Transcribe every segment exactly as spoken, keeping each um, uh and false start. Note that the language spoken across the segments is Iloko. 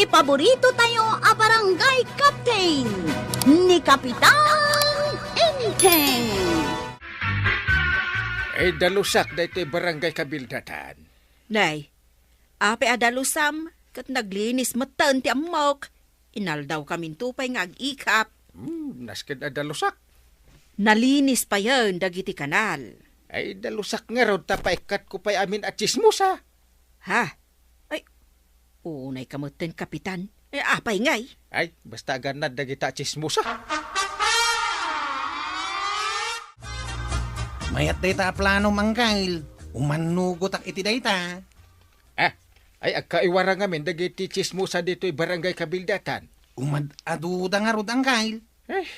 Paborito tayo a barangay captain, ni Kapitan Enteng. Ay, dalusak daytoy barangay kabildatan. Nay, apay a dalusam, ket naglinis metten ti ammok. Inaldawkaminto pay nga ag-ikap. Hmm, nasken a dalusak. Nalinis payen dagiti kanal. Ay, dalusak ngarud ta paikkatko pay amin a tsismosa. Ha? Ay, unay ka metten, Kapitan. Eh, apay ngay? Ay, basta agannad dagita a tsismosa. Mayat dayta a planom, Angkel. Umannugotak iti dayta. Ah, ay, agkaiwara ngamin dagiti tsismosa ditoy barangay kabildatan. Umad-aduda ngarud, Angkel. Eh,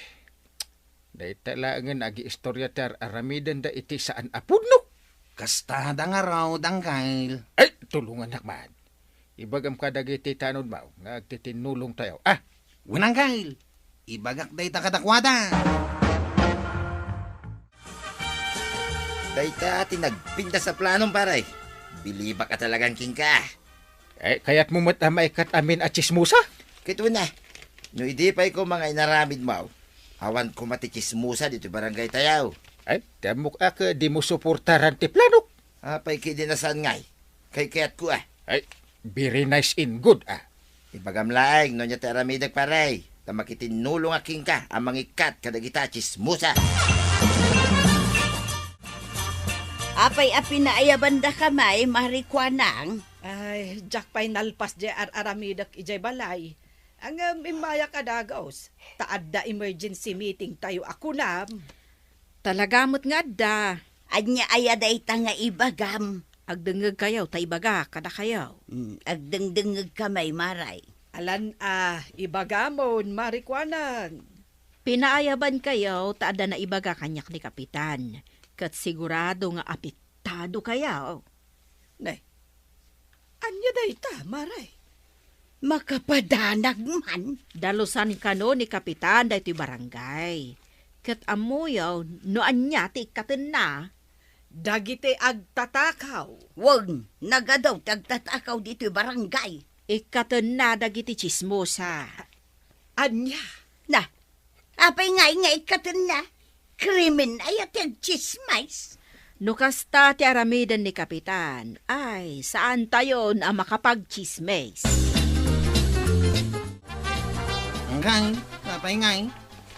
dayta laengen agiistorya ti ar-aramidenda iti saan a pudno. Kastada ngarud, Angkel. Ay, tulongannak man. Ibagam kadagiti tanodmo nga agtitinnulongtayo. Ah! Wen, Angkel. Ibagak dayta kadakuada. Dayta ti nagpintas a planom, pare. Bilibak a talagan kenka. Eh, kayatmo met a maikkat amin a tsismosa? Ket wen a, no idi pay koma nga inaramidmo, awan koma ti tsismosa ditoy barangaytayo. Ay, ti ammok a ket dimo suportaran ti planok. Apay ket idi na saan ngay? Kaykayatko a. Ay, very nice and good a. Ibagam laeng no ania ti aramidek, pare, ta makitinnulongak kenka a mangikkat kadagita a tsismosa. Apay a pinaayabandaka may, Mari Kuanang? Ay, diak pay nalpas diay ar-aramidek idiay balay. Ngem immayak a dagus, ta adda emergency meetingtayo a kunam. Talaga met nga adda. Ania aya dayta nga ibagam? Agdengngegkayo ta ibagak kadakayo. Hmm, agdengdengngegka may, Mari. Alan a ibagamon, Mari Kuanang. Pinaayabankayo ta adda naibaga kaniak ni Kapitan, ket sigurado nga apektado kayo. Ne, ania dayta, Mari? Makapadanag man. Dalusan kano ni Kapitan daytoy barangay. Ket ammoyo no ania ti ikkatenna? Dagiti agtatakaw. Wen, nagadu ti agtatakaw ditoy barangay. Ikkatenna dagiti tsismosa. Ania? Na, apay ngay nga ikkatenna? Krimen aya ti agtsismis? No kasta ti aramiden ni Kapitan, ay, saantayon a makapagtsismis. Ngay, apay ngay,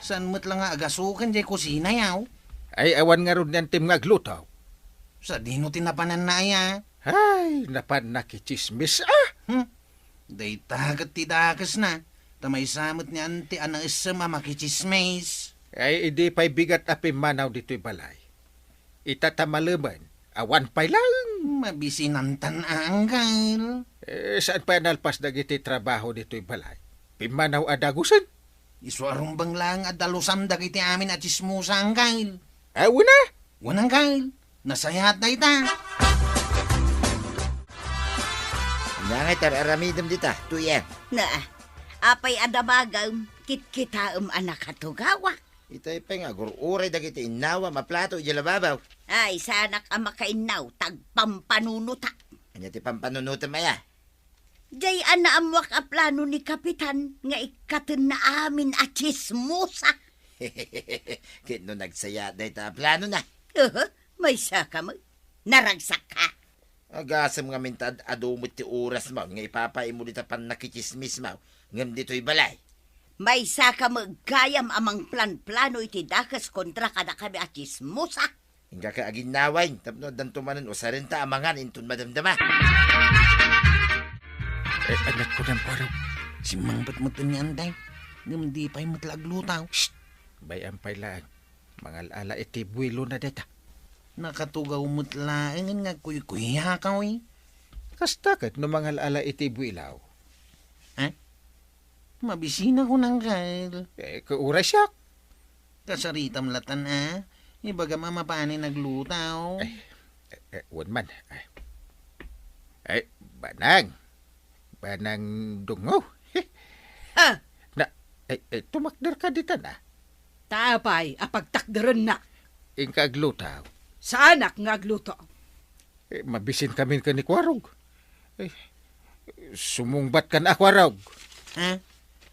saan met la nga agasuken diay kusinayo? Ay, awan ngarud ni Antim nga agluto. Sadino ti napananna aya? Ay, napan nakitsismis, ah! Hmm? Dayta ket ti dakesna, ta maysa met ni Anti a naessem a makitsismis. Ay, idi pay bigat a pimmanaw ditoy balay. Ita ta malemen, awan pay laeng. Mabisinantan a, Angkel. Eh, saan pay a nalpas dagiti trabaho ditoy balay? Pimmanaw a dagusen? Isu a rumbeng laeng a dalusam dagiti amin a tsismosa, Angkel. Ah, wen a? Wen, Angkel. Nasayaat dayta. Ania ngay ti ar-aramidem dita, Tuyeng? Na, apay a damagem, kitkitaem a nakatugawak. Itay pay nga agur-uray dagiti innawam a plato idiay lababaw. Ay, saanak a makainnaw, ta agpampanunotak. Ania ti pampanunotem aya? Diay a naammoak a plano ni Kapitan nga ikkatenna amin a tsismosa. Ket no nagsayaat dayta a planona? Aha, maysaka met. Naragsakka. Agasem ngamin ta ad-adu met ti orasmo nga ipapaaymo dita pannakitsismismo ngem ditoy balay. Maysaka met gayam a mangplanplano iti dakes kontra kadakami a tsismosa. Inka ket aginnawaen tapno addanto manen usarenta a mangan inton madamdama. Eh, ania kunam, Kuarog? Simmangpet met ni Anday, ngem di pay met la agluto. Shh! Bay-am pay laeng. Mangal-ala iti buwilona dayta. Nakatugaw met laengen nga agkuykuyakaw, eh. Kasta ket no mangal-ala iti buwilaw? Ha? Mabisinakon, Angkel. Eh, kauray siak. Kasaritam latan, a. Ibagam a mapanen agluto. Eh, eh, eh, wen man. Eh, eh, Banang. Banang Dungo. Ha? Na, eh, eh, tumakderka ditan, a. Ta apay a pagtakderennak? Inka agluto. Saanak nga agluto? Eh, mabisinkamin ken ni Kuarog. Eh, Sumungbat kan ako, Arog. Ha?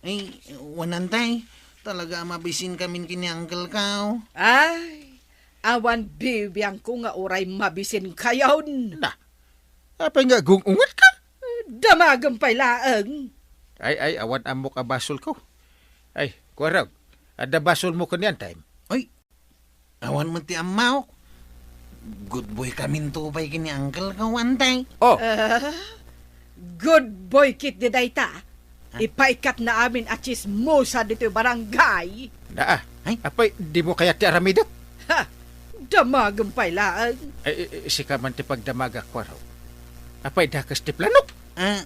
Ay, wen, Antay. Talaga a mabisin kamin ken ni Uncle ko. Ay, awan bibiangko nga uray mabisin kayon. Na, apay nga agung-ungat ka? Damagem pay laeng. Ay, ay, awan ammok a basol ko. Ay, Kuarog, adda basol mo ken ni Antay? Ay, awan met ti ammok. Good boy kaminto pay ken ni Uncle ko, Antay. Oh. Ah, good boy ketdi dayta. Ah. Ipaikkatna amin a tsismosa ditoy barangay. Naa. Ay. Apay, dimo kayat ti aramidek? Ha! Damagem pay laeng. Ay, i-, i-, sika man ti pagdamagak, Kuarog. Apay, dakes ti planok? Ah,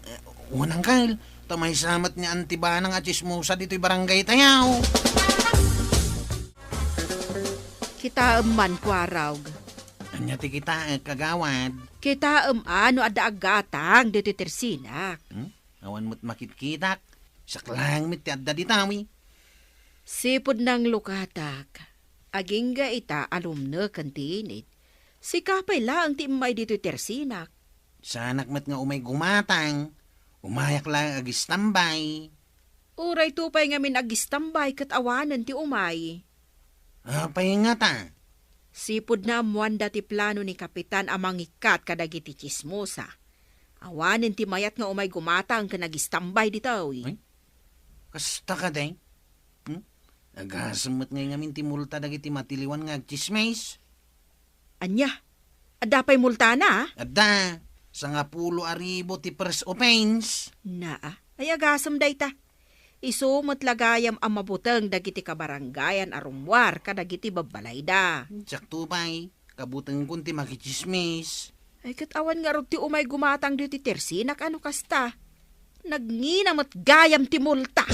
wen, Uncle. Ta maysa met ni Auntie Banang a tsismosa ditoy barangay tayo. Kitaem man, Kuarog. Ania ti kitaek, kagawad? Kitaem a no adda aggatang ditoy tersinak. Hmm? Awan met makitkitak. Siak laeng met ti adda ditawi. Sipud nanglukatak, agingga ita a lumneken ti init, sika pay laeng ti immay ditoy tersinak. Saanak met nga umay gumatang, umayak laeng agistambay. Uray to pay ngamin agistambay ket awanen ti umay. Apay ngata? Sipud naammoanda ti plano ni Kapitan a mangikkat kadagiti tsismosa. Awanen ti mayat nga umay gumatang ken agistambay ditoy. Ay, kasta kadi? Hmm? Agasem met ngay ngamin ti multa dagiti matiliwan nga agtsismis. Ania? Adda pay multana? Adda. Sangapulo a ribu ti first offense. Naa, ay agasem dayta. Isu met la gayam a mabuteng dagiti kabarangayan a rummuar kadagiti babbalayda. Sakto pay, kabutengkon ti makitsismis. Ay, ket awan ngarud ti umay gumatang ditoy tersinak a no kasta. Nagngina met gayam ti multa.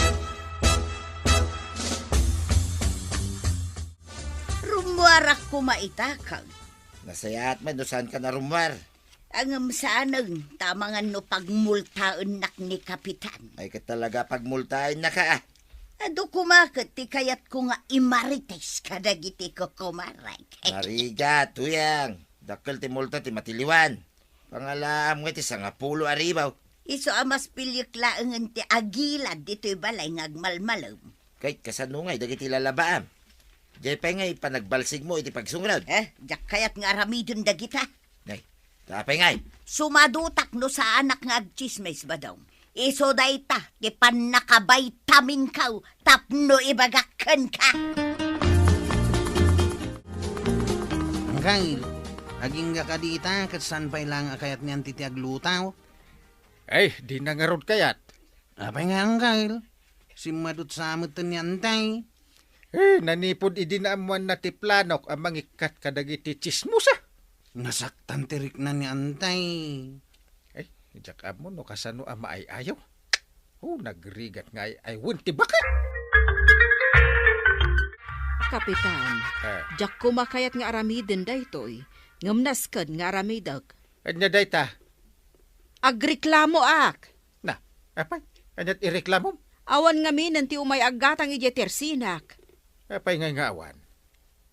Rummuarak koma ita, kag. Nasayaat met no saanka a rummuar. Ngem saanen, ta amangan no pagmultaennak ni Kapitan. Ay, ket talaga pagmultaennaka, a. Adu koma ket ti kayatko nga imarites kadagiti kokomarek. Narigat, Tuyang. Dakkel ti multa ti matiliwan. Pangalaam nga ti sangapulo a ribu. Isu a mas piliek laengen ti agilad ditoy balay nga agmalmalem. Ket kasano ngay dagiti lalabaam? Diay pay ngay panagbalsigmo iti pagsungrad? Eh, diak kayat nga aramiden dagita. Nay, ta apay ngay? Sumadutak no saanak nga agtsismis, Badong. Isu dayta ti pannakabaytaminko tapno ibagak kenka. Angkay, agingga kadi ita ket saan pay laeng a kayat ni Auntie ti aglutaw? Ay, dina ngarud kayat. Apay nga, Angkay? Simmadut sa met ni Auntie. Eh, nanipud idi naammoanna ti planok a mangikkat kadagiti tsismosa. Nasaktan ti rikna ni Auntie. Eh, diak ammo no kasano a maay-ayo. Oh, nagrigat nga ay-ay wen ti baka. Kapitan, Ah. Diak koma kayat nga aramiden daytoy, ngem nasked nga aramidek. Ania dayta? Agreklamoak. Na, apay, ania ti ireklamom? Awan ngaminen ti umay aggatang idiay tersinak. Apay ngay nga awan?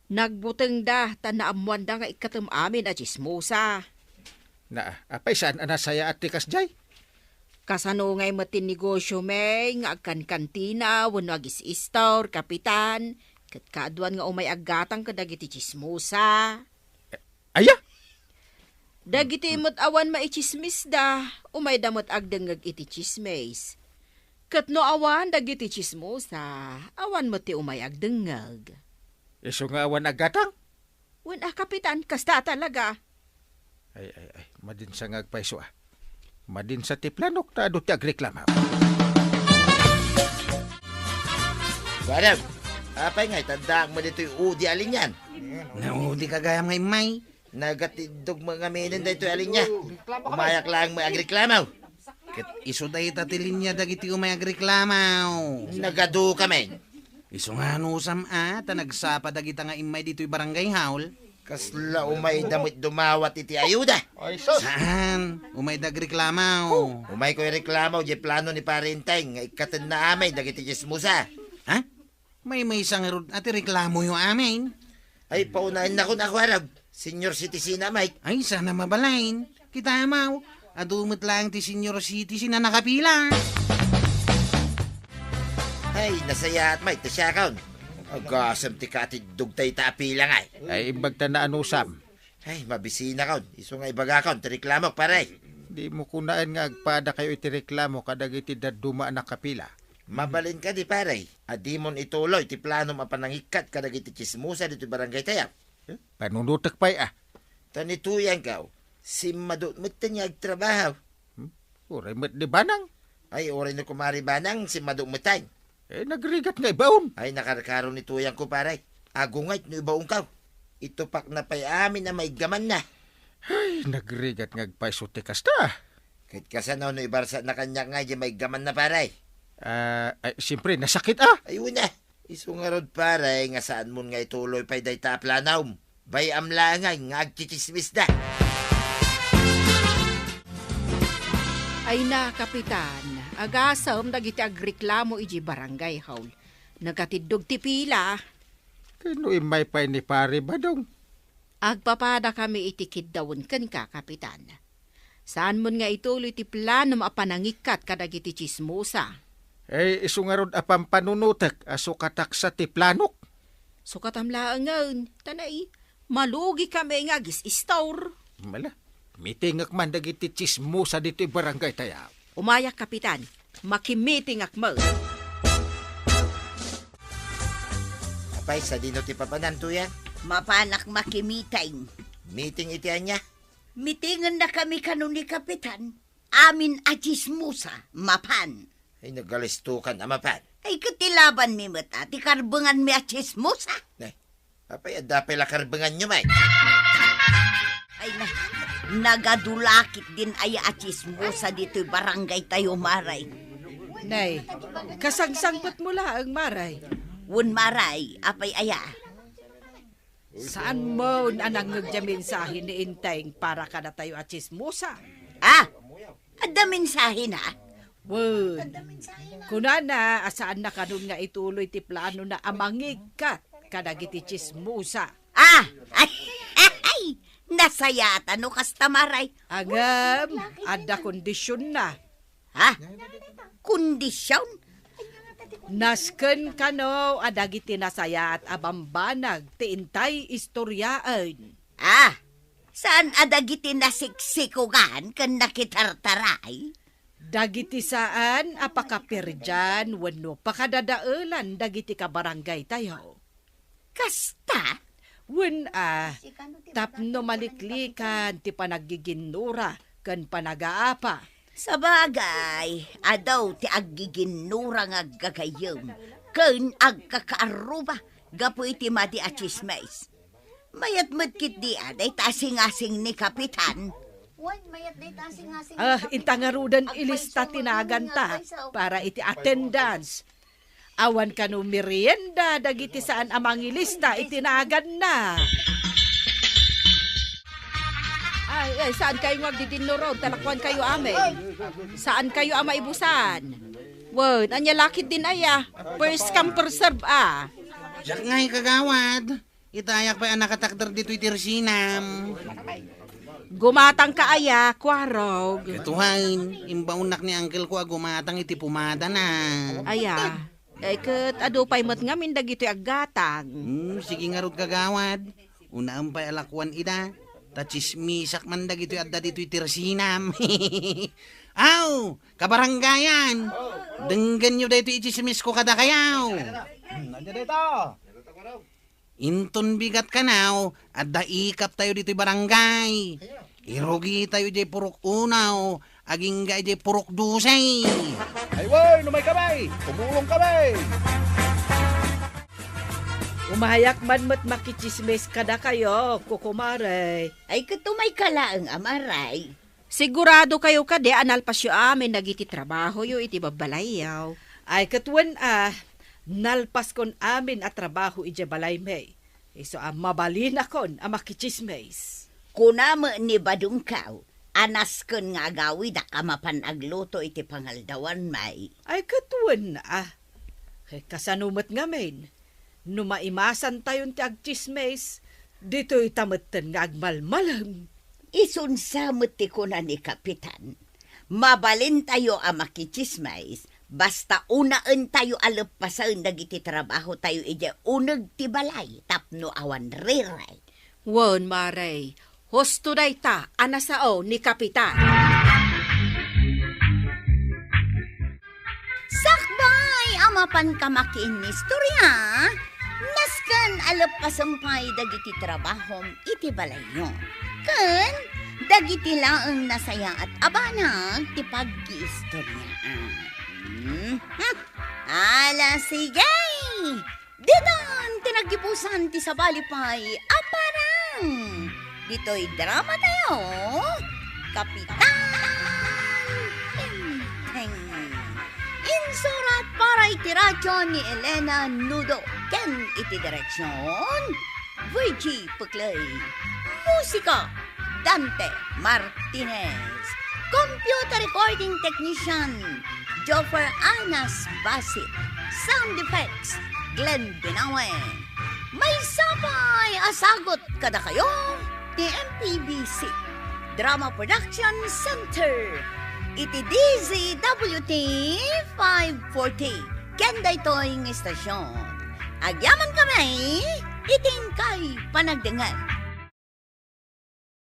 Nagbutengda ta naammoanda nga ikkatem amin a tsismosa. Na, apay saan a nasayaat ti kasdiay? Kasano ngay met ti negosio mi nga agkankantina wenno agis-istor, Kapitan, ket kaaduan nga umay aggatang kadagiti tsismosa. Aya? Dagiti met awan maitsismisda, umayda met agdengngeg iti tsismis. Ket no awan dagiti tsismosa, awan met ti umay agdengngeg. Isu nga awan aggatang? Wen a, Kapitan, kasta talaga. Ay, ay, ay, madinsa nga agpayso, a. Madinsa ti planok ta adu ti agreklamo. Kuarog, apay nga itaddaak mo ditoy udi a linian? Naudi ka gayam nga immay. Nagatiddog mo ngaminen daytoy a linia. Umayak laeng mo agreklamo. Ket isu dayta ti linia dagiti umay agreklamo. Nagadu kami. Isu nga anusam a, ta nagsapa dagita nga immay ditoy barangay hall. Kasla umayda met dumawat iti ayuda? Ay, sus! Saan? Umayda agreklamo. Umayko ireklamo, di plano ni Pare Enteng nga ikkatenna amin dagiti tsismosa. Ha? Maymaysa ngarud a ti reklamoyo amin. Ay, paunaennakon a kuarog, senior citizen a Mike. Ay, saan a mabalin. Kita maw, Adu met laeng ti senior citizen a nakapila. Ay, nasayaat met ti siakon. Agasem ti katiddog dayta a pila ngay. Ay, imbag ta naanusam. Ay, mabisinakon. Isu nga ibagakon ti reklamok, pare. Dimo kunaen nga agpadakayo iti reklamo kadagiti dadduma a nakapila. Mabalin kadi, pare, a dimon ituloy ti planom a panangikkat kadagiti tsismosa ditoy barangay tayo? Eh, panunotek pay, a. Ta ni Tuyangko, simmadu metten nga agtrabaho. Hmm? Uray met ni Banang. Ay, uray ni Kumare Banang, simmadu metten. Eh, nagrigat nga ibaon. Ay, nakarkaro ni Tuyangko, pare. Agungayt no ibaonko. Itupakna pay amin a maiggamanna. Ay, nagrigat nga agpayso ti kasta. Ket kasano no ibarsatna kaniak nga idiay maiggamanna, pare? Ah, ay, siyempre, nasakit, a. Ay, wen a. Isu ngarud, pare, nga saanmon nga ituloy pay dayta a planom. Bay-am laeng nga agtsitsismisda. Ay na, Kapitan, agasem dagiti agreklamo idiay barangay hall. Nagatiddog ti pila. Ken no immay pay ni Pare Badong? Agpapadakami iti kiddawen kenka, Kapitan. Saanmon nga ituloy ti planom a panangikkat kadagiti tsismosa. Eh, isu ngarud a pampanunotek a sukataksa ti planok. Sukatam laengen, ta nay, malugikami nga agis-istor. Mala, mitingek man dagiti tsismosa ditoy barangay tayo. Umayak, Kapitan. Makimitingak met. Apay, sadino ti papanan, Tuyang? Mapanak makimiting. Miting iti ania? Mitingen na kami kano ni Kapitan. Amin a tsismosa, mapan. Ay, nagalistukan a mapan. Ay, ket ti laban mi met, a, ti karbengan mi a tsismosa. Nay, apay, adda pay la karbengan nyo, may? Ay, na, nagadulakit din aya a tsismosa ditoy barangay tayo, Maray. Nay, kasangsangpet mo laeng, Maray. Wen, Maray, apay aya? Saan mo a nangngeg diay mensahe ni Enteng para kadatayo a tsismosa? Ah, adda mensahe na? Wen, kunana a saan na kanon nga ituloy ti plano na a mangikkat kadagiti tsismosa. Ah, ay, ay, nasayaatan no kasta, Maray. Agam, adda kondisyon na. Ha? Kondisyon? Nasken kano a dagiti nasayaat a bambanag ti intay istoriaen. Ah, saan a dagiti nasiksikogan ken nakitartaray? Dagiti saan a pakaperdian wenno pakadadaelan dagiti kabarangay tayo. Kasta? Wen a, tapno maliklikan ti panaggiginnura ken panagaapa. Sabagay, adu ti aggiginnura nga aggagayyem ken agkakaarruba gapu iti madi a tsismis. Mayat met ketdi a dayta a singasing ni Kapitan. Ah, inta ngaruden ilista ti naganta para iti attendance. Awan kano merienda dagiti saan a mangilista iti naganna. Ay, ay, saan kayo nga agdidinnuron? Talakuan kayo amin. Saan kayo a maibusan? Wen, anya lakit din aya. First come, first serve, ah. Diak ngay, kagawad. Itayak pay a nakatakder ditoy ti resinam. Gumatang ka aya, Kuarog? Katuhain, imbaonnak ni uncle ko a gumatang iti pumada na. Aya, ay ket adu pay met ngamin dagitoy aggatang. Hmm, sige ngarud, kagawad. Unaem pay a lakuan ida, ta tsismisak man dagitoy adda ditoy ti resinam. Aw, kabarangayan, denggenyo daytoy itsismis ko kadakayo. Hmm, ania dayta? Inton bigat kanaw, adda ikap tayo ditoy barangay. Irugi tayo diay purok unaw, agingga diay purok dusay. Ay, wen, umay kami! Tumulong kami! Umayak man met makitsismis kadakayo, kukumare. Ay, ket umay ka laeng, Maray. Sigurado kayo kadi a nalpasyo amin dagiti trabahoyo iti babbalayyo? Ay, ket wen a, nalpaskon amin a trabaho idiay balaymi. Isu a mabalinakon a makitsismis. Kuna met ni badongko a nasken nga agawidak a mapan agluto iti pangaldawanmi. Ay, ket wen a, kasano met ngamin? No maimasantayon ti agtsismis, ditoyta metten nga agmalmalem. Isunsa met ti kuna ni Kapitan, mabalintayo a makitsismis, basta unaentayo a leppasen dagiti trabahotayo idiay uneg ti balay tapno awan riray. Wen, Mare, husto dayta a nasao ni Kapitan. Sakbay a mapanka makiinnistorya, nasken a leppasen pay dagiti trabahom iti balayyo. Ken dagiti laeng nasayaat a banag ti pagkiistoriaan. Mhm. Ala, sige! Ditan ti naggibusan ti sabali pay a parang ditoy dramatayo, Kapitan Tengteng. Insurat para iti radyo ni Elena Nudo ken iti direksyon, Virgie Puclay. Musika, Dante Martinez. Computer recording technician, Joffer Anas Basit. Sound effects, Glenn Binawe. Maysa pay a sagut kadakayo ti M P B C Drama Production Center iti D Z W T five forty. Ken daytoy nga istasyon, agyamankami iti inkay panagdengngeg.